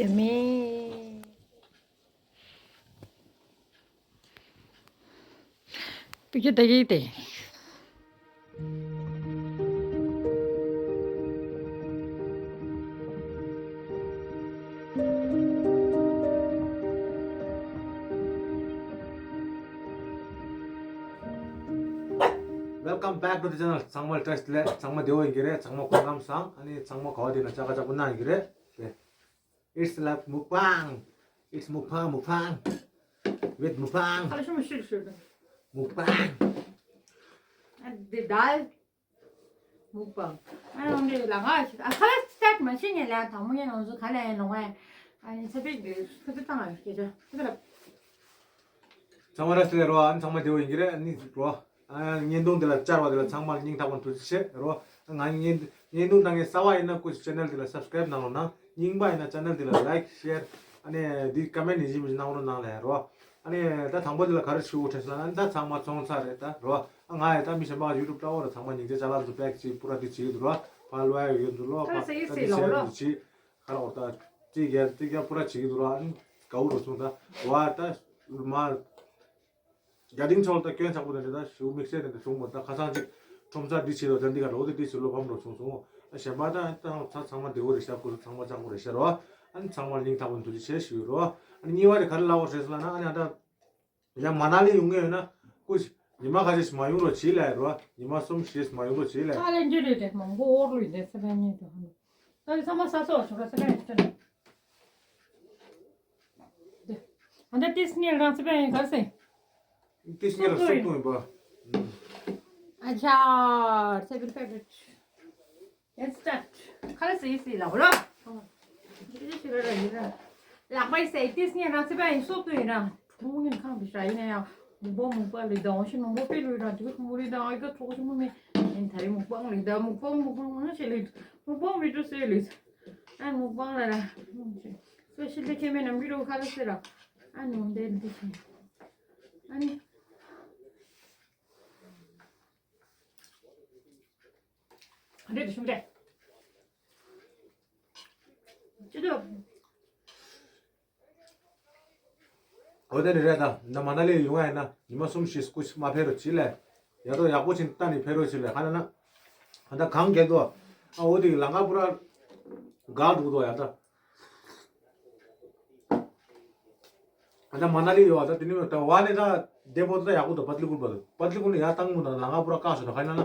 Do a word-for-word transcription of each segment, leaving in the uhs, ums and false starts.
མེ། པི་ཀི་ཏ་གི་ཏེ། Welcome back to the channel. ཚང་མ་བཀྲ་ཤིས་བདེ་ལེགས། ཚང་མ་བདེ་པོ་ཡིན་གྱི་རེད། ཚང་མ་སྐུ་ཁམས་བཟང་། ཨ་ནི་ཚང་མ་ག་བ་དེ་ན་ཅག་ཀ་ཅག་པོ་གནང་ཡིན་གྱི་རེད། It's like mukbang. It's mukbang, mukbang. With mukbang. ཁ་ལ་ཤུ་མ་ཤུ་ཤུ། Mukbang. ཨ་འདི་དལ། མུག་པང་། ཨ་ཡོང་འདི་ལ་ང་ཞིག་ཨ་ཁ་ལ་སི་ཊར་མ་ཤེས་ངས་ལ་དང་མོ་ངས་ང་ཚོ་ག་ལ་ཡང་ལོང་ཨ། ཨ་ནི་ཚ་པིག་འདི་ཁུ་ཚུར་བཏང་ཨ་སྐད་ཆ་ཁུ་ཚུར་ལ། ཚང་མ་ར་སི་ལེ་རོ། ཨ་ནི་ཚང་མ་བདེ་པོ་ཡིན་གྱི་རེད། ཨ་ནི་རོ། ཨ་བརྙན་ཐུང་འདི་ལ་བཅར་བ་འདི་ལ་ཚང་མ་ལ་སྙིང་ཐག་པ་ནས་ཐུགས་རྗེ་ཆེ་རོ། ང་བརྙན་བརྙན་ཐུང་ལྟ་མཁན་གསར་པ་ཡིན་ན་སྐུ་མཁྱེན་ཆེ་ནལ་འདི་ལ་སབ་སི་ཀ་རེབ་གནང་རོགས་གནང་། རྙིང་པ་ཡིན་ན་ཆེ་ནལ་འདི་ལ་ལའིཀ་ཤེར་ཨ་ནི་འདི་ཀ་མེན་ཊི་ཡིན་གཅིག་མིན་གཅིག་གནང་རོགས་གནང་ལེ་རོ། ཨ་ནི་ད་དང་པོ་འདི་ལ་ག་རེ་ཞུ་དགོས་དྲན་སོང་ན། ཨ་ནི་ད་ཚང་མ་ཚོང་ཚ་རེད་ད་རོ། ཨ་ང་ཡི་ད་མི་གཞན་པ་ཡུ་ཊུབ་ལྟ་བ་ར་ཚང་མ་སྙིང་རྗེ་ཅ་ལག་འདི་པེག་ཅིག་པུ་ར་འདི་བྱེད་ཀྱི་འདུག་ར། ཕ་ལོ་ཡ་ཡོད་འདུག་ལོ། ཁ་ལ་ཟེར་ཡི་ཟེར་ལ་འོ་ལོ། ཅི་ཁ་ལ་འོ་ད་ཅི་རྒྱ་ཅི་རྒྱ་པུ་ར་བྱེད་ཀྱི་འདུག་ར། ཨ་ནི་དགའ་བོ་རུ་སོང་ད་བ་ད་མ། རྒྱ་ཏིང་ཚོགས་ལ་ད་སྐྱོན་ཆག་པོ་དེ་འདྲ་ད་ཞུ་དམིགས་བསལ་དེ་འདྲ་བྱུང་མོད། ད་ཁ་སང་ཅིག་ཁྲོམ་ས་འདི་བྱེད་དོ་ད་འདི་ག་ལོ་དེ་འདི་བྱེད་ལོ་ཕམ་འགྲོ་བྱུང་སོང་། ཨ་གཞན་པ་ད་ད་ཚ་ཚང་མ་བདེ་བོ་རེད་ཤག་སྐུ་གཟུགས་ཚང་མ་ཅག་པོ་རེད་ཤག་རོ། ཨ་ནི་ཚང་མ་སྙིང་ཐག་པ་ནས་ཐུགས་རྗེ་ཆེ་ཞུ་ཡོད་རོ། ཨ་ནི་གཉིས་པ་དེ་ག་རེ་ལབ་དགོས་རེད་ཟེར་ན། ཨ་ནི་ཨ་ད་ཡང་མ་ན་ལི་ཡོང་ངེས་ཡོད་ན་སྐུ་ཉི་མ་ཁ་ཤས་ཤིག་མ་ཡོང་རོགས་བྱེད་ལབ་རོ། ཉི་མ་གསུམ་བཞི་ཞིག་མ་ཡོང་རོགས་བྱེད་ལབ། ཨ་ལན་ཇི་རེད་དེ་མང་པོ་འོར་ལུས་དེ་སེ་ཕན་ཉིད་དུ་ཧམ། ད་ཚང་མ་ས་སོགས་ཆོག་ར་སེ་ཕན་ཡོད་དེ། ཨ་ད་ཏིས་ངེད་རང་ཚེ་པན་ཡིན་ག་ཟེ། ཏིས་ངེད་རང་སོག་པོ་ཡིན་པ། ཨ་ཅག་ཚེ་པན་ཕེ་བ་རི་ཊི། Let's start. ཁ་ལ་སི་སི་ལ་འོ་ལ། ལག་པ་ཡི་སེ་ཏིས་ངེད་རང་ཚེ་པན་ཡིན་སོག་པོ་ཡིན་རང་། ཁྲུང་ངེད་ཁང་དུ་ཤ་ཡིན་ཡང་། མུག་པ་མུག་པ་ལི་དང་ཤི་མང་པོ་པེ་ལུས་རང་དུ་ཁྲུང་མུ་རི་དང་ཨི་ཀ་ཁྲོག་ཤི་མུ་མེ། ཡིན་ད་རི་མུག་པ་ལི་དང་མུག་པ་མུག་པ་མང་ཤེས་ལི། མུག་པ་མི་ཏུ་སེ་ལི། ཨ་མུག་པ་ལ་ར། སོ་ཤི་ལི་ཁེ་མེ་ནམ་རི་རོ་ཁ་ལ་སེ་ར། ཨ་ནི་འོན་ཏེ་འདི་ཤི། ཨ་ནི། འདི་དུ་ཤུམ་རེ། ཅི་དུ། འོ་དེ་ནི་རེད་ད། ད་མ་ན་ལི་ཡོང་ཡ་ཡིན་ན་ཉི་མ་གསུམ་བཞི་སྐུ་མ་ཕེབས་རོགས་བྱེད་ལས། ཡ་ཏོ་ཡག་པོ་ཕྱིན་ལྟ་ནི་ཕེབས་རོགས་བྱེད་ལས། ཧ་ན་ན། ཨ་ད་གངས་རྒྱག་དོ། ཨ་འོ་དེ་ལ་ང་པུ་ར་ག་འདུག་དོ་ཡ་ད། ཨ་ད་མ་ན་ལི་ཡོད་ཨ་ད་དེ་ནི་ད་བ་ནི་ད་དེ་པོ་ད་ཡག་པོ་ད་པ་ཏི་ལི་ཀུལ་པ་ད་པ་ཏི་ལི་ཀུལ་ནི་ཡ་ཏང་མོ་ད་ལ་ང་པུ་ར་ཀ་སོ་ད་ཧ་ན་ན།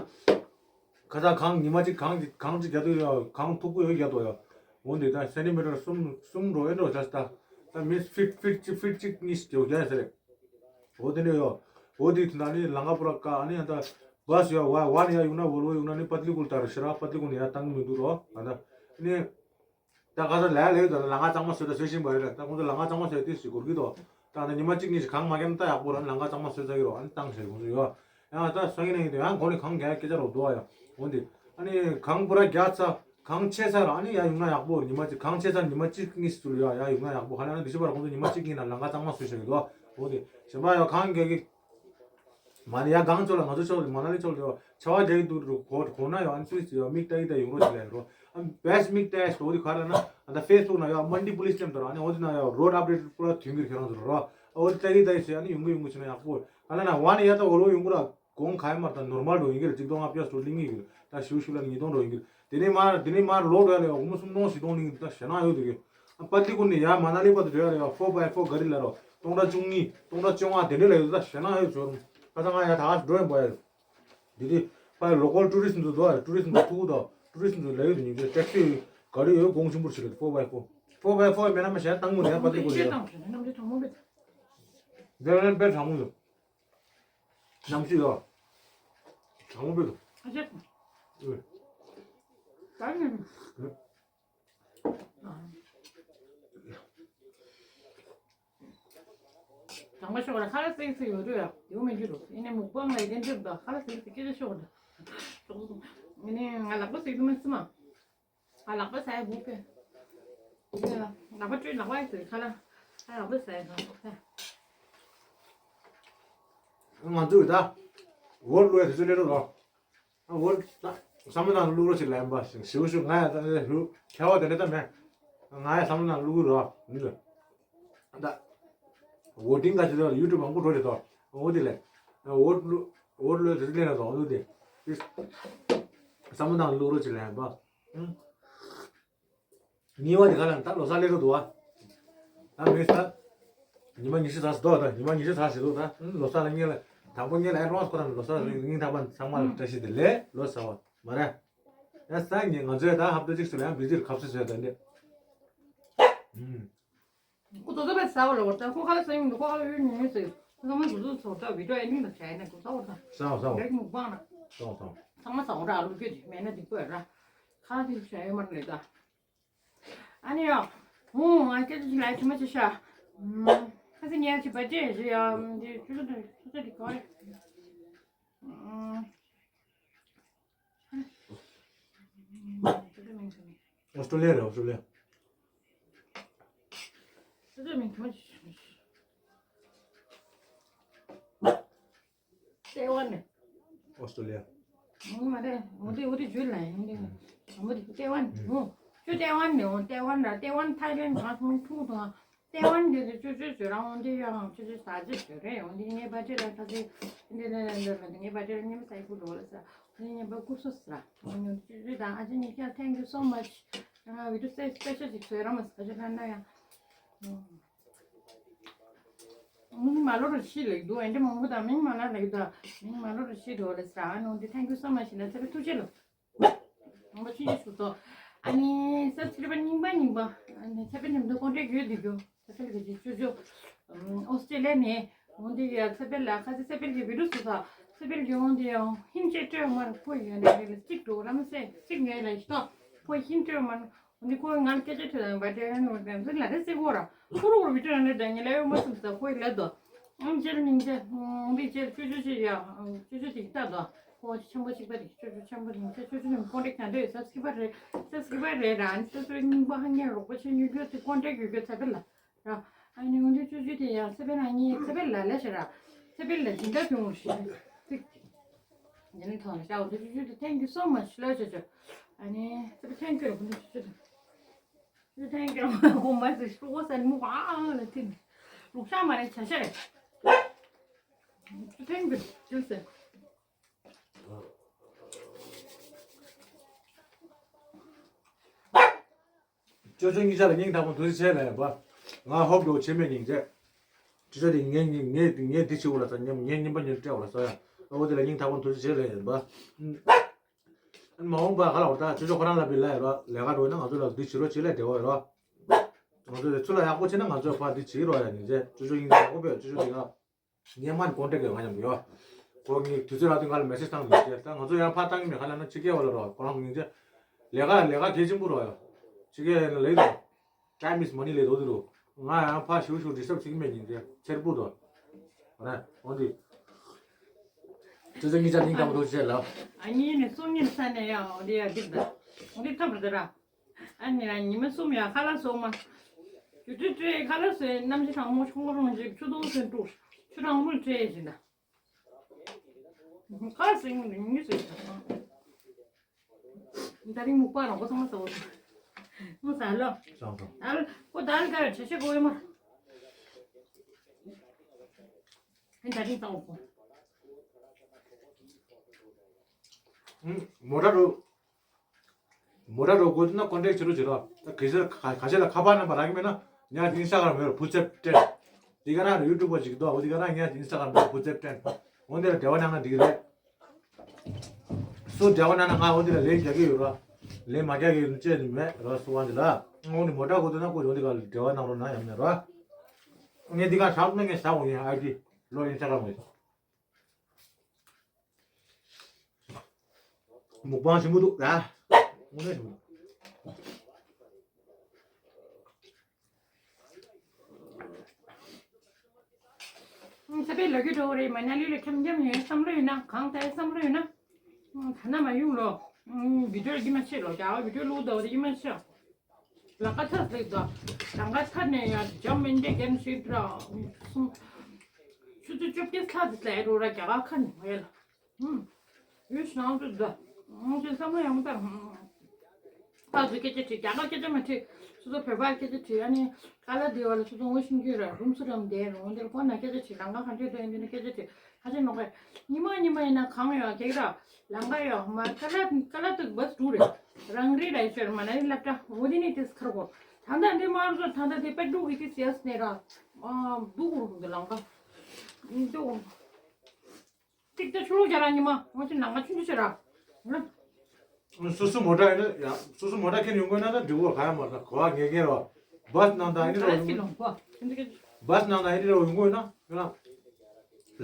ཁ་ཚ་གངས་ཉི་མ་གཅིག་གངས་གཅིག་གངས་གཅིག་རྒྱག་དུས་ཡ་གངས་མཐུག་པོ་ཡོད་རྒྱག་དོ་ཡ། འོ་འདི་ད་སེན་ཊི་མི་ཊར་གསུམ་གསུམ་འགྲོ་ཨེ་འགྲོ་ཆ་ད། ད་མི་ཕིཊ་ཕིཊ་གཅིག་ཕིཊ་གཅིག་གཉིས་ཀྱི་རྒྱ་ཟེར་རེད། འོ་དེ་འདྲ་ཡོད། འོ་དེ་ད་ནི་ལ་ང་པུ་ར་ཀ་ཨ་ནི་ཡ་ད་བ་སུ་ཡ་བ་བ་ནི་ཡ་ཡོང་ན་བོལ་བོ་ཡོང་ན་ནི་པ་ཏི་ལི་ཀུལ་ལྟར་ཤི་ར་པ་ཏི་ལི་ཀུལ་ནི་ཡ་ཏང་མི་འདུག་རོ། ཨ་ད་ནི། ད་ག་ས་ལས་ལས་ད་ལ་ང་གཙང་མ་བཟོས་ད་བཟོས་བཞིན་པ་རེད་ད། ཁོང་ཚོ་ལ་ང་གཙང་མ་བཟོས་ཏི་སི་གོར་གི་དོ། ད་ནི་ཉི་མ་གཅིག་གཉིས་ཤིག་གང་མ་གན་ད་ཡག་པོ་ར་ལ་ང་གཙང་མ་བཟོས་ཚ་གི་རོ། ཨ་ནི་ཏང་ཟེར་ཁོང་ཚོ་ཡོད། ཡང་ད་སང་ཉིན་ཡིན་དུས་ཡང་གོ་ནི་གང་རྒྱག་སྐད་ཆ་རོ་འདུག་ཨ་ཡ། འོ་འདི། ཨ་ནི་གང་པུ་ར་རྒྱག་ཚ་གང་ཆེ་ཚ་ར་ཨ་ནི་ཡ་ཡོང་ན་ཡག་པོ་ཉི་མ་གཅིག་གང་ཆེ་ཚ་ཉི་མ་གཅིག་གཉིས་སུ་ཡ་ཡ་ཡོང་ན་ཡག་པོ་ཧ་ལ་ན་འདི་ཤི་པར་ཁོང་ཚོ་ཉི་མ་གཅིག་གཉིས་ན་ལ་ང་གཙང་མ་བཟོས་ཤ་གི་འདུག་འོ་འདི། གཞན་པ་ཡ་གང་རྒྱག་གི་མ་ནི་ཡ་གང་ཆོག་ལ་ང་ཚོ་ཆོག་ལ་མ་ན་ལི་ཆོག་ལ་ཆ་བ་རྒྱག་གི་འདུག་རུ་གོ་གོ་ན་ཡོད་ཨ་ནི་སུས་ཡོད་མིག་ལྟ་གི་ད་ཡོང་རོགས་ཞིག་ལ་ཡོད་རོ། ཨ་བེ་སི་མིག་ལྟ་ཡ་ཞིག་འོ་དེ་ག་རེ་ན་ཨ་ད་ཕེ་སི་བུག་ན་ཡོད་མན་ཌི་པུ་ལིས་ལེམ་དོ་ར་ཨ་ནི་འོ་དེ་ན་ཡོད་རོཌ་ཨབ་ཌེ་ཊི་པུ་ར་ཐོན་གི་ཁྱེད་རང་ཚོ་རོ། ཨ་འོ་དེ་ལྟ་གི་ད་ཡི་ཟེར་ཨ་ནི་ཡོང་གི་ཡོང་གི་ཆེ་ན་ཡག་པོ་ག་ལ་ན་བ་ནི་ཡ་ད་འོ་ལོ་ཡོང་གི་ར་གོང་ག་ཡ་མར་ད་ནོར་མལ་འགྲོ་ཡིན་གི་ར་གཅིག་སྟོང་ལྔ་བརྒྱ་སོ་ལིང་གི་ཡོད་ད་ཞུ་ཞུ་ལ་ཉིས་སྟོང་འགྲོ་ཡིན་གི་དེ་ནས་མར་དེ་ནས་མར་ལོ་འགྲོ་ཡ་ལ་ཡོད་སྒོར་མོ་སུམ་སྟོང་བཞི་སྟོང་ལིང་གི་ད་ཞེ་ན་ཡོད་དེ་གི་ཨ་པ་ཏི་ཀུན་ནི་ཡ་མ་ན་ལི་བར་དུ་འགྲོ་ཡ་ལ་ཡོད་ཕོར་བྷའི་ཕོར་ག་རི་ལ་རོ་སྟོང་ཕྲག་བཅུ་གཉིས་སྟོང་ཕྲག་བཅོ་ལྔ་དེ་འདྲ་ལ་ཡོད་ད་ཞེ་ན་ཡོད་ཚོར་ཁ་ཚ་ང་ཡ་ད་འགྲོ་ཡིན་པ་ཡ། དེ་དུས་ཕར་ལོ་ཀལ་ཊུ་རི་སི་ཊི་འདུག་འདུག་ཨ། ཊུ་རི་སི་ཊི་འདུག་ཐུག་འདུག་ཨ། ཊུ་རི་སི་ཊི་འདུག་ལ་ཡོད་དུ་ཉིན་དེ་ཊེག་སི་ག་རི་ཡོད་གོང་ཆེན་པོ་ཞིག་རེད། ཕོར་བྷའི་ཕོར། ཕོར་བྷའི་ཕོར་མེད་ན་མ་ཤེས་བཏང་མོ་ནས་པ་ཏི་ཀོ་ནས་ཡ། དེ་ལ་དཔེ་གྲང་མོ་འདུག་གནམ་གཤིས་ཡོད། གྲང་མོ་དཔེ་འདུག་ཨ་ཅེ། ཨེ། ད་ནི། ཨེ། དང་པོ་ཤོག་ལ་ཁ་ལག་ཟིག་ཟིག་ཡོད་དུས་ཡ་ཡོང་མི་འགྱུར་རོ། ཡིན་ནའི་མུག་པང་ལ་ཡི་གེ་འགྲིག་དང་ཁ་ལག་ཟིག་ཟིག་སྐད་ཆ་ཤོག་ལ། ཡིན་ནའི་ང་ལག་པ་ཟིག་དུ་མི་སྲིད་མ། ང་ལག་པ་ཟ་ཡ་བུ་པས། ལག་པ་བཀྲུས་ལག་པ་ཡི་ཟིག་ཁ་ལག་ང་ལག་པ་ཟ་ཡ་ཁ་ལག་ཟ། ང་ཚོས་ད་འོར་བླུག་ཡ་དེ་ཚོ་སླེབས་འགྲོ་ལོ། ཨ་འོ་ད་བསམ་བློ་བཏང་བླུག་རོགས་ཞིག་ལན་པ་ཞིག་ཞུ་ཞུ་ང་ཡང་ད་ནས་ཞུ་ཁྱད་པར་དེ་འདྲ་ད་མེད། ང་ཡ་བསམ་བློ་ནང་བླུག་གི་རོགས་མི་ལ། ད་ཝོ་ཊིང་ག་ཅི་ལ་ཡུ་ཊུབ་མང་པོ་འགྲོ་རེད་དོ། འོ་དེ་ལས་ཝོ་ཊི་ཝོ་ཊི་ལོས་དེ་ལས་ན་དོ་འོ་དེ་བསམ་བློ་ནང་བླུག་རོགས་ཅི་ལས་པ། ཉི་མ་དེ་ག་ལ་ད་ལོ་གསར་སླེབས་འགྲོ་འདུག་བ། ད་མི་ས། ཉི་མ་ཉི་ཤུ་ཚར་སོང་ད། ཉི་མ་ཉི་ཤུ་ཚར་ཟིན་འདུག་ད། ལོ་གསར་ལ་ངེད་ལ་དང་པོ་ངེད་ལ་ཨེ་ཌི་ཝན་སི་ཁོ་རང་ལོ་གསར་སྙིང་ཐག་པ་ཚང་མ་ལ་བཀྲ་ཤིས་བདེ་ལེགས་ལོ་གསར་བ་མ་རེད། ཡ་ས་ངེད་ང་ཚོའི་ད་ཧབ་ཏ་གཅིག་སུ་ལ་ཡང་བི་ཟིར་ཁབ་སི་བཟོས་ད་འདི། ཁོ་ཚོ་ཚོ་བས་ཟ་བ་ལ་བར་ད་ཁོ་ཁ་ལ་ཟ་ཡོང་འདུག་ཁོ་ཁ་ལ་ཡོད་ཉུང་ཉུང་ཟེར། ཁོ་ཚང་མ་ཚོ་ཚོ་ཚོ་ད་བི་ཌིའོ་ཨེན་ཌིང་ལ་བྱས་ནས་ཁོ་ཟ་བ་ད། ཟ་བ་ཟ་བ། རེག་མུག་པང་ན། ཟ་བ་ཟ་བ། ཚང་མ་ཟ་བ་ར་ལུག་སྐྱོད་དེ་མེད་ན་འགྲིག་པ་ར། ཁ་དེ་བྱས་ཡོད་མ་རེད་ད། ཨ་ནི་ཡ། ཧུང་ང་སྐད་ཆ་ཅིག་ལབ་དྲི་མ་ཅིག་ཤ། ཁ་སང་ངས་ཅིག་བར་ཆད་ཞིག་ཡ། འདི་ཅུ་ཅུ་དང་ཅུ་ཅུ་དེ་ག་རེད། ཨོ་སི་ཀྲོ་ལི་ཡ་རེད། ཨོ་སི་ཀྲོ་ལི་ཡ། ཅུ་ཅུ་མིང་དྲི་མ་ཅིག་ཤ། ཏེ་ཝན་ནས། ཨོ་སི་ཀྲོ་ལི་ཡ། ང་མ་རེད། འོ་དེ་འོ་དེ་ཇུས་ལ་ཡིན་དེ། ང་མ་དེ་ཏེ་ཝན་ནས། ཨོ་ཅོ་ཏེ་ཝན་ནས། འོ་ཏེ་ཝན་ལ་ཏེ་ཝན་ཐའི་ལེན་གང་སོང་ཐུག་དང་། ཏེ་ཝན་དེ་དེ་ཅོ་ཅོ་ཇོ་རང་འོ་དེ་ཡང་ཅོ་ཅོ་ཟ་ཅོ་ཇོ་རེད། འོ་དེ་ངའི་བར་ཆད་ལ་ཁ་ཟེ་འདི་ནས་ལ་འདི་ལ་ངའི་བར་ཆད་ལ་ཉི་མ་ས་ཡི་ཁུ་རོ་ལ་ས་འོ་དེ་ངའི་བར་ཁུ་སོ་ས་ར། འོ་ཅོ་ཅོ་དང་ཨ་ཅེ་གཉིས་ཀྱང་thank you so much། ང་བི་ཌིའོ་སེ་སི་པེ་ཤལ་ཅིག་བཟོས་ར་མ་ས་ཁ་ཅོ་ལ་ན་ཡང་། མིང་མ་ལོ་རུ་ཤི་ལེགས་འདུག་ཨེ་འདྲ་མང་པོ་དང་མིང་མ་ལ་ལེགས་འདུག་མིང་མ་ལོ་རུ་ཤི་འགྲོ་ལེ་ས་ཨ་ནོ་འདི་thank you so much ན་ཚེ་བའི་ཐུགས་རྗེ་ལོ། མང་པོ་ཆུང་ཆུང་ཞུ་ཐོག་ཨ་ནི་ས་ཚེ་བའི་རྙིང་པ་རྙིང་པ་ཨ་ནི་ཚེ་བའི་ཉམས་དུ་ཀོན་ཊེག་ཡོད་འདུག་རྒྱུ་ས་ཚེ་བའི་གི་ཅུ་ཅུ་ཨོ་སི་ཀྲེ་ལི་ཡ་ནས་འོ་འདི་ཡ་ཚེ་བའི་ལ་ཁ་ཚེ་ཚེ་བའི་གི་བི་ཌིའོ་སུ་ས་ཚེ་བའི་གི་འོ་འདི་ཡང་ཧིན་ཅེ་སྤྲོད་མར་ཁོ་ཡོད་ནས་རེ་ལ་གཅིག་འགྲོ་ར་མ་ཟེ་གཅིག་ངས་ལ་ཤི་ཐོག་ཁོ་ཧིན་སྤྲོད་མར། འདི་ཁོས་ང་ལ་སྐད་ཆ་དྲིས་དང་བ་དྲན་ནོ་དྲན་ཚིག་ལ་རེ་སྲིད་གོ་ར། ཁོ་རུ་བི་ཀྲ་ནི་དྲན་ངེ་ལ་ཡོད་མ་སུམ་ས་ཁོས་ལ་དོ། ཨང་ཅེར་ཉིང་ཅེ། འདི་ཅེར་ཅུ་ཅུ་ཅི་ཡ། ཅུ་ཅུ་དེ་ལྟ་དོ། ཁོ་ཆེན་པོ་གཅིག་པ་དེ་ཅུ་ཅུ་ཆེན་པོ་ཉིང་ཅེ་ཅུ་ཅུ་ནི་ཀོན་ཊེག་ད་འདོད་ས་སི་པ་རེ་ས་སི་པ་རེ་ར་ནི་ས་སི་རྙིང་པ་ཧ་ངེ་རོགས་པ་ཆེ་ཉུ་རྒྱུ་དེ་ཀོན་ཊེག་ཡོད་རྒྱུ་ཚ་པེ་ལ། ར། ཨ་ནི་འོན་ཏེ་ཅུ་ཅུ་དེ་ཡང་ཚེ་བེ་ན་ངའི་ཚེ་བེ་ལ་ལས་ཤེ་ར། ཚེ་བེ་ལ་སྦྱིན་བདག་ཕུལ་ངོ་ཤེ། ཚིག་ཡིན་ཐོག་ནས་བྱ་འོ་ཏེ་ཅུ་ཅུ་དེ་thank you so much ལོས་ཅོ་ཅོ། ཨ་ནི་ཚེ་བེ་thank you ར་འོ་ཏེ་ཅུ་ཅུ་དེ། ཅུ་thank you ཁོ་མ་ཟེར་ཤོག་གོ་ས་ནི་མོ་ཨ་ཨ་ལ་ཐིམ། ལུག་ཤ་མ་རེད་བྱ་ཤ་རེད། ཅུ་thank you ཅུ་ཟེར། ཅོ་ཅོ་གཉིས་ཆ་ལ་སྙིང་ཐག་པ་ཐུགས་རྗེ་ཆེ་ལབ་ཡིན་པ། ང་ཧོབ་འགྲོ་ཆེ་མེད་སྙིང་རྗེ། ཅོ་ཅོ་དེ་ངའི་ངའི་ངའི་ངའི་འདི་བྱེད་འོ་ལ་ས་ཉམས་ངའི་སྙིང་པ་ཉིད་སྤྲད་འོ་ལ་ས་ཡ། ཨ་བོ་དེ་ལ་སྙིང་ཐག་པ་ཐུགས་རྗེ་ཆེ་ལབ་ཡིན་པ། མ་འོངས་པ་ག་ལ་འོ་ད་ཅོ་ཅོ་ཁོ་རང་ལ་བི་ལ་ཡོད་རོ་ལས་ཀ་འགྲོ་ན་ང་ཚོ་ལ་འདི་བྱེད་རོགས་བྱེད་ལས་བདེ་བ་ཡོད་རོ། ང་ཚོ་ཚུར་ལ་ཡག་པོ་བྱེད་ན་ང་ཚོ་ཕར་འདི་བྱེད་རོགས་ཡ་སྙིང་རྗེ་ཅོ་ཅོ་སྙིང་རྗེ་ཡག་པོ་བས་ཅོ་ཅོ་དེ་ང་། ངས་མ་ནི་ཀོན་ཊེག་ཡོད་ང་མཉམ་དུ་ཡོད། ཁོ་ངས་དུས་ཚོད་རག་དུས་ང་ལ་མེ་སེ་ཇི་བཏང་མི་བྱེད་ད་ང་ཚོ་ཡང་ཕར་བཏང་གི་མེད་ཁ་ལ་ན་ཕྱི་རྒྱལ་བ་ལ་རོགས་ཁོ་རང་ངས་ལས་ཀ་ལས་ཀ་གལ་ཆེན་པོ་རོགས་ཡོད། ཕྱི་རྒྱལ་ཡིན་ན་ལས་དང་། Time is money ལས་དོ་དེ་རུ། ང་ཡང་ཕར་ཞུ་ཞུ་ཌི་སི་ཊརབ་བྱེད་ཀྱི་མེད་ཉིན་རེ་ཚེར་པོ་དོ། རེད་འོ་འདི། ཙི་ཙི་གཉིས་ཆ་སྙིང་གཏམ་རོགས་བྱེད་ལ། ཨ་ཉིན་ནས་སོང་ཉིན་ས་ནས་ཡང་འོ་འདི་ཡ་འདི་ད། འོ་འདི་ཐབས་རེད་ར། ཨ་ནི་རང་ཉི་མ་གསུམ་ཡང་ཁ་ལག་བཟོ་མ། རྒྱུ་དུས་སྤྲོད་ཁ་ལག་བཟོས་གནམ་གཤིས་གྲང་མོ་ཆུང་ངུ་རང་བཞིན་ཆུ་དུང་བཟོས་འདུག་ཆུ་གྲང་མོ་སྤྲད་བཞིན་ད། ཁ་ལག་བཟོས་ངུ་ངུ་བཟོས་ད། ད་རིང་མུག་པ་རང་གོ་ཚང་མ་ཟ་འོ། མོ་ཟ་ལོ། ཅང་ཅང་། ཨ་ལ་ཁོ་ད་ལ་ག་རེ་བྱེད་བྱེད་གོ་ཡོད་མ། ཨ་ད་རིང་ཟ་འོ་ཁོ། མོ་ཊ་རུ། མོ་ཊ་རོགས་དགོས་ན་ཀོན་ཊེག་བྱེད་རོགས་བྱེད་རོགས། ད་གལ་སྲིད་ཁ་ཁ་ཤས་ལ་ཁ་པར་རྣམ་པ་རག་གི་མེད་ན་ངས་ཨིན་སི་ཊ་གྷ་རམ་ཡོད་བུ་ཚེབ་སྤྲད། དེ་ག་ན་ཡུ་ཊུབ་པ་ཅིག་འདུག་འོ་དེ་ག་ན་ངས་ཨིན་སི་ཊ་གྷ་རམ་ཡོད་བུ་ཚེབ་སྤྲད། འོ་འདི་ལ་འབྲེལ་བ་གནང་ན་འགྲིག་གི་རེད། སུ་འབྲེལ་བ་གནང་ན་ང་འོ་འདི་ལ་ལན་རྒྱག་གི་ཡོད་རོགས། ལན་མ་རྒྱག་གི་ཡོད་ཅེས་ནི་མེད་རོགས་སུ་དབང་འདི་ལ། འོ་འདི་མོ་ཊ་དགོས་འདུག་ན་ཁོ་འོ་འདི་ག་ལ་འབྲེལ་བ་གནང་རོགས་གནང་ཡང་མེད་རོགས། ངས་འདི་ག་ཧྲག་ན་ངས་ཟ་འོ་ངས་ཨའི་ཌི་ལོ་ཨིན་སི་ཊ་གྷ་རམ་ངས། མུག་པང་ཞིམ་པོ་འདུག་ད། དངོས་གནས་ཞིམ་པོ་འདུག་ཚེ་བེ་ལོ་རྒྱུས་འགྲོ་གི་རེད། མ་ཉལ་ལུས་ལ་འཁྱམ་འཁྱམ་ཡོད་བསམ་བློ་ཡོད་ན་གང་ལྟར་བསམ་བློ་ཡོད་ན། ཐ་ན་མ་ཡོང་ལོ། བི་ཌིའོ་ལ་ཡིད་མ་ཆེས་ལོ། རྒྱ་བ་བི་ཌིའོ་ལུག་ཟླ་བ་དེ་ཡིད་མ་ཆེས། ལ་ཀ་ཐ་ལེགས་དང་། ལ་ཀ་ཐ་ནས་ཡང་འཇམ་མིན་འདྲེ་རྒན་ཞིག་ར། ཆུ་ཚོད་བཅོ་བརྒྱད་ལྷག་ཙམ་ལས་འགྲོ་ར་རྒྱ་གར་ཁ་ནས་ཡལ། ཡུལ་ཤང་དུ་ད། ང་ཚོའི་བསམ་བློ་ཡང་དང་། ཕར་ཚུར་སྐད་ཆ་དྲིས། རྒྱ་གར་སྐད་ཆ་མ་དྲིས། སོ་སོ་བོད་པར་སྐད་ཆ་དྲིས། ཨ་ནི་ཀ་ལ་དེ་བ་ལ་སོ་སོ་ངོ་ཤེས་ཀྱི་ར་རུམ་སུ་རམ་བསྡད་རུང་འདིར་ཁོ་ན་སྐད་ཆ་དྲིས། ལམ་ཁ་ག་འདྲས་འགྲོ་ཡིན་འདི་ན་སྐད་ཆ་དྲིས། ཁ་ཆེ་ནོ་གས་ཉི་མ་ཉི་མ་ཡིན་ན་གང་ཡོད་ཀྱག་ར། ལམ་ཁ་ཡོད་མ་ཀ་ལ་ཀ་ལ་ཏུ་བས་འགྲོ་རེད། རང་རེད་ར་ཤོར་མ་ན་ནི་སློབ་གྲྭ་འོ་དེ་ནི་དེ་ཁར་གོ། ད་ད་འདི་མ་རུ་ད་ད་དེ་པད་འགྲོ་གི་དེ་སེ་ཡ་སི་ནས་ར། ཨ་འདུག་རུང་འདི་ལམ་ཁ་འདུག་ཏིག་ཏ་ཆུ་ལོག་རྒྱ་ར་ཉི་མ་ང་ཚོ་ནང་ང་ཆུང་ཆུང་ཆེ་ར། སོ་སོ་མོ་ཊ་ཡིན་ན་ཡ། སོ་སོ་མོ་ཊ་ཁྱེར་ཡོང་དགོས་ན་ད་འགྲིག་གོ། ག་ཡ་མ་ད་གོ་བ་ངེས་ངེས་རོ། བཱས་ནང་ད་ཡིན་རོ་ཡོང་དགོས། བཱས་ནང་ད་ཡིན་རོ་ཡོང་དགོས་ན་ཁྱོད་རང་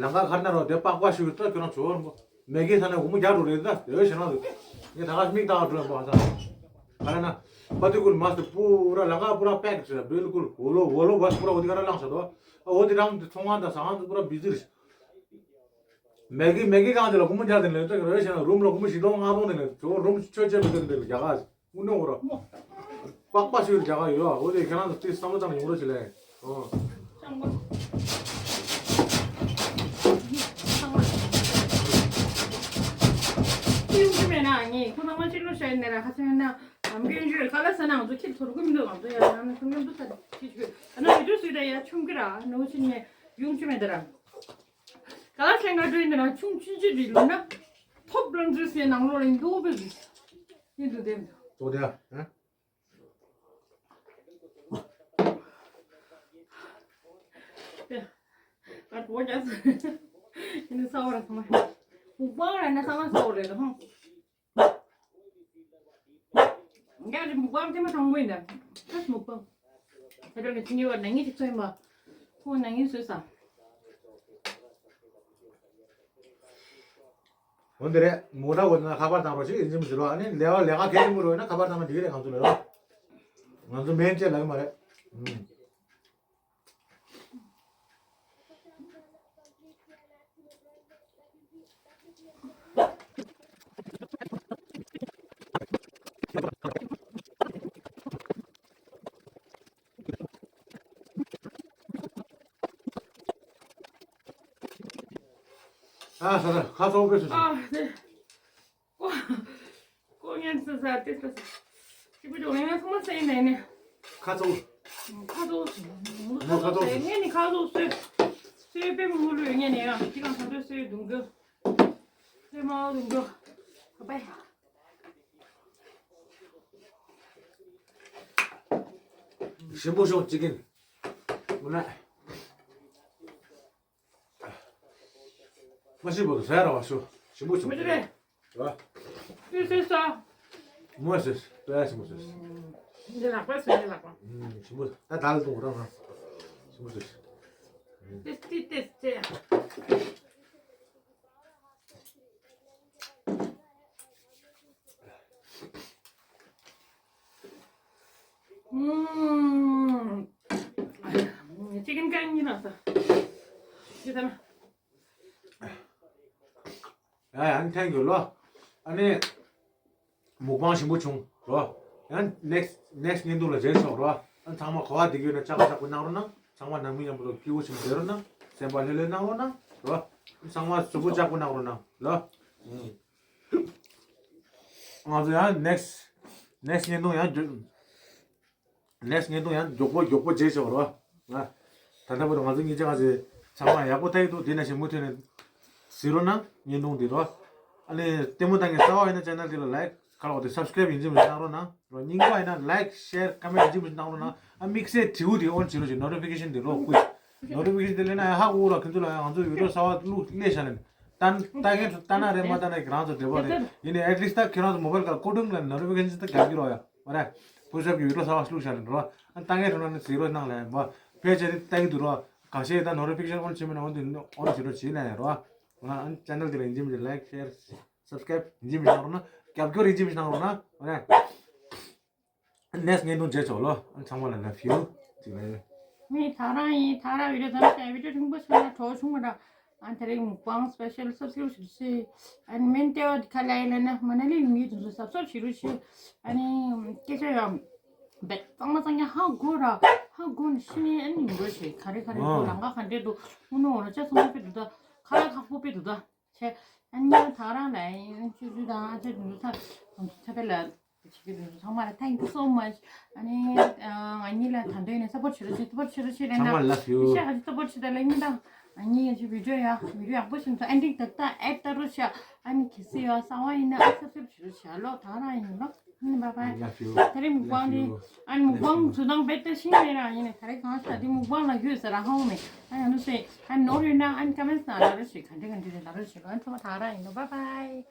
ལམ་ཁ་ཁར་ན་རོ་དེ་པགས་པ་ཞིག་ད་ཁྱོད་རང་བྱོས་རོ། མེ་གེ་ཐ་ན་འུ་མོ་རྒྱག་འགྲོ་རེད་ད་དེ་བས་ཞེ་ན་འདུག་ངས་ད་ག་མིག་ད་འགྲོ་བ་ད། ག་རེ་ན། པ་ཏི་ཀུལ་མ་སྟེ་པུ་ར་ལམ་ཁ་པུ་ར་པེག་ཟེར་བིལ་ཀུལ་འོ་ལོ་འོ་ལོ་བཱས་པུ་ར་འོ་དེ་ག་ར་ལངས་ས་འདུག་འོ་དེ་རང་དེ་ཚོང་ཁང་དང་ཟ་ཁང་དུ་པུ་ར་བི་ཛི་རེད། མེ་གི་མེ་གི་གང་དེ་ལ་སྒོར་མོ་བརྒྱ་དེ་ལས་ཙག་རེད་ཤེ་ན། རུམ་ལ་སྒོར་མོ་བཞི་སྟོང་ལྔ་སྟོང་དེ་ལས་ཇོ་རུམ་ཆོས་ཆེ་བི་དེ་ལས་རྒྱ་གར་དངུལ་ནོར་ར་པགས་པ་ཞིག་རྒྱ་གར་ཡོད། འོ་དེ་ཁྱེད་རང་ཚོ་དེ་བསམ་བློ་བཏང་ཡོང་རོགས་བྱེད་ལས། ཨོ། ཡོང་གི་མེད་ན་ངས་ཁོ་ཚང་མ་ཕྱིར་ལོག་བྱས་ནས་ར་ཁ་སང་ན་ཨམ་གན་ཞུ་ཁ་ལ་ས་ན་ང་ཚོ་ཁྱེད་ཚོར་གི་མི་འདུག་ང་ཚོ་ཡ་ང་ཚོ་ང་ཚོ་ད་ཁྱེད་ཞུ་ཨ་ན་བི་ཌིའོ་བཟོས་ད་ཡ་ཆུང་གི་ར་ནོ་ཕྱིན་ནས་ཡོང་གི་མེད་ད་ར། ག་ལ་ཤེས་ག་འགྲོ་ཡིན་ན་ཆུང་ཆུང་ཆུང་ཆུང་ལུས་ན་ཐོབ་ལོན་ཚུལ་སའི་ནང་ལོགས་ལ་ཡིན་འདུག་པས་ཡིན་འདུག་དེ། ཏོ་དེ་ཨ། ཨ་གོ་རྒྱག་སོང་། ཡིན་ས་བོ་ར་ཚང་མ། མུག་པང་ར་ན་ཚང་མ་ས་བོ་རེད་ཧང་། ཡ་རི་མུག་པང་དེ་མ་དང་པོ་ཡིན་ད། ཁ་མུག་པང་། ད་དོན་ནི་ཁྱི་ཉི་བར་ན་ངེད་ཅིག་ཚོ་ཡིན་པ། ཁོང་ན་ངེད་བཟོས་ས། འོན་ཏེ་རེད། མོ་ཊ་འོ་ན་ཁ་པར་བཏང་རོགས་ཞིག་ཡིན་གཅིག་མིན་གཅིག་རོགས། ཨ་ནི་ལས་ཀ་ལས་ཀ་གལ་ཆེན་པོ་རོགས་ཡིན་ན་ཁ་པར་བཏང་ན་འགྲིག་གི་རེད། ང་ཚོ་ལས་རོགས། ང་ཚོ་མེན་ཅེས་ལབ་ཀྱི་མ་རེད། ཨུམ། ཨ་ས་ར་ཁ་ཚོགས་པས་སུ། ཨ་ནི། ཀོ་ཀོ་ངན་སུ་ཟ་ཏེ་ས་ས། ཅི་པུ་ཅོ་ངན་སུ་མ་ཟ་ཡིན་ནས་ནས། ཁ་ཚོགས། ཁ་ཚོགས། ངོ་ཁ་ཚོགས་ངན་ནི་ཁ་ཚོགས་སོས། སོས་པའི་མུ་ལུས་ངན་ནས་ཡང་ཅི་གང་ས་ཏོ་སོས་དུང་གི། སོས་མ་དུང་གི། ཁ་པའི། ཞིམ་པོ་ཤོག་ཅི་གིན། ངུ་ན། མ་ཤི་བོ་ཟ་ཡ་ར་བ་ཤོ། ཞིམ་པོ་ཞིམ་པོ། མི་རེད། ར། ཏུས་སེ་ས། མོ་སེ་ཏུ་ཡ་ཞིམ་པོ་སེ། འདི་ལག་པ་སེ་འདི་ལག་པ། ཞིམ་པོ་ད་ད་ལ་ཏུང་ར་ང་། ཞིམ་པོ་སེ། ཏེ་ཏེ་ཏེ་ཏེ། ཨུམ། ཅི་གིན་ཀ་ཉི་ན་ས། ཅི་ད་ན། ཨ་ཡང་ཐེངས་ཡོད་ལོ། ཨ་ནི། མུག་པང་ཞིམ་པོ་བྱུང་རོ། ཡང་next next བརྙན་ཐུང་ལ་མཇལ་ཆོག་རོ། ཨ་ཚང་མ་གོ་བ་འདི་གྱོད་ན་ལྕགས་པོ་ལྕགས་པོ་གནང་རོགས་གནང་། ཚང་མ་ནང་མི་མཉམ་པོ་སྐྱིད་པོ་ཞིག་བསྡད་རོགས་གནང་། སེམས་པ་ལྷོད་ལྷོད་གནང་རོགས་གནང་རོ། ཚང་མ་གཟུགས་པོ་ལྕགས་པོ་གནང་རོགས་གནང་ལོ། ང་ཚོ་ཡང་next next བརྙན་ཐུང་ཡང་འགྱོད། next བརྙན་ཐུང་ཡང་མགྱོགས་པོ་མགྱོགས་པོ་མཇལ་ཆོག་རོ། ང་ད་ལྟ་བར་དུ་ང་ཚོ་གཉིས་ཆ་ག་ཚོད་ཚང་མ་ཡག་པོ་ལྟ་ཡི་འདུག་དེ་ནས་ཞིག་མུ་མཐུད་ནས་གཟིགས་རོགས་གནང་བརྙན་ཐུང་འདི་རོ། ཨ་ནི་ལྟད་མོ་ལྟ་མཁན་གསར་པ་ཡིན་ན་channel འདི་ལ་like ཁ་ལོག་དེ་subscribe ཡིན་གཅིག་མིན་གཅིག་གནང་རོགས་གནང་རོ། རྙིང་པ་ཡིན་ན་like share comment ཡིན་གཅིག་མིན་གཅིག་གནང་རོགས་གནང་། ཨ་དམིགས་བསལ་དྲིའུ་དེ་on བྱེད་རོགས་བྱེད། notification དེ་ལོག་བསྐུར། notification དེ་ལེན་ན་ཡང་ཧ་གོ་ར། ཁྱོད་ཚོ་ལ་ཡང་ང་ཚོ་video གསར་པ་བླུགས་སླེབས་བཞག་ནས་ལྟ་ལྟ་མཁན་ཚོ་ལྟ་ན་རེད་མ་ལྟ་ན་རང་ཚོ་འབྲེལ་བ་རེད། ཡིན་ནའི་at least ད་ཁྱེད་རང་ཚོ་mobile ག་ཀོ་ཀྲུང་ལ་notification ད་རྒྱག་གི་རོགས་ཡ། མ་རེད། ཕུ་ཤབ་ཀྱི་video གསར་པ་བླུགས་བཞག་ནས་རོ། ཨ་ལྟ་མཁན་ཚོ་ནང་ནས་གཟིགས་རོགས་གནང་ལས་མ། ཕལ་ཆེར་ལྟ་གི་འདུག་རོ། ཁ་ཤས་ད་notification on བྱེད་མེད་ན་on དེ་on བྱེད་རོགས་བྱེད་ན་ཡ་རོ། ང་ཨ་channel དེ་ལ་ཡིན་གཅིག་མིན་གཅིག་like share subscribe ཡིན་གཅིག་མིན་གཅིག་གནང་རོགས་གནང་། རྒྱབ་སྐྱོར་ཡིན་གཅིག་མིན་གཅིག་གནང་རོགས་གནང་། མ་རེད། next བརྙན་ཐུང་མཇལ་ཆོག་ལོ། ཨ་ཚང་མ་ལ་love you ཅིག་ལ་ཡོད། ངས་ཐག་རང་ཡིན། ཐག་རང་video བདམས་བྱས། video རིང་པོ་བྱུང་ན་གྲོགས་བྱུང་མ་འདྲ། ཨ་དེ་རིང་མུག་པང་special subscribe ཞུ་ཤེས། ཨ་ནི་མེན་ཏེ་བ་ག་ལ་ཡིན་ན་མ་ན་ལི་ཡོང་གི་དུས་སུ་subscribe ཞུ་རོགས་ཞེས། ཨ་ནི་སྐད་ཆ་ཡང་བེད་གཙང་མ་གཙང་རྐྱང་ཧ་གོ་ར། ཧ་གོ་ནས་ཤི་ནས་ཨ་ནི་ཡོང་རོགས་ཞེས། ག་རེ་ག་རེ་འདུག་ལམ་ཁ་ག་འདྲས་འདུག་དངུལ་ནོར་ལ་ཆ་ཚང་མ་དཔེ་འདུག་ད་ཁ་ཡ་ཁག་པོ་དཔེ་འདུག་ད་ཆེ། ཨ་ནི་ཐག་རང་ལ་ཡིན་ཆུ་ཆུ་དང་ཆ་འདུག་ད་ཚ་པེ་ལ། བྱེད་ཀྱི་འདུག་ཚང་མ་ལ་thank you so much། ཨ་ནི་ཨ་ང་གཉིས་ལ་ད་འདོད་ནས་སཔོར་བྱེད་རོགས་བྱེད། སཔོར་བྱེད་རོགས་བྱེད་ལབ་ན། ཚང་མ་ལ་love you། ཤ་ག་ཅིག་སཔོར་བྱེད་ད་ལ་གཉིས་དང་། ཨ་ནི་ཡ་ཅིག་བི་ཌིའོ་ཡ་བི་ཌིའོ་ཡག་པོ་ཞིག་འདུག་ཨ་འདྲི་ཏག་ཏག་ཨེབ་ལྟ་རོགས་བྱེད། ཨ་ནི་གལ་སྲིད་ཡ་གསར་པ་ཡིན་ན་ཨ་སབ་སི་ཀ་རེབ་བྱེད་རོགས་བྱེད་ལོ། ད་རང་ཡིན་ལོ། ཨ་ནི་bye bye། Love you། ད་རེས་མུག་པང་འདི། Love you། ཨ་ནི་མུག་པང་བཟོ་སྟངས་དཔེ་བལྟ་ཤེས་མེད་རང་ཡིན་ནས། ད་རེས་གང་ཤ་འདི་མུག་པང་ལ་ཡོད་ཟེར་ར་ཧ་གོ་མེད། ཨ་ཡང་ནུ་སེ་ཨ་ནི་ནོར་ཡོད་ན་ཨ་ནི་ཀ་མེན་ཊི་ནང་ལབ་རོགས་བྱེད། ག་འདྲི་ག་འདྲི་རེད་ལབ་རོགས་བྱེད་ལོ། ཨ་ནི་ཚང་མ་ད་རང་ཡིན་ལོ། bye bye།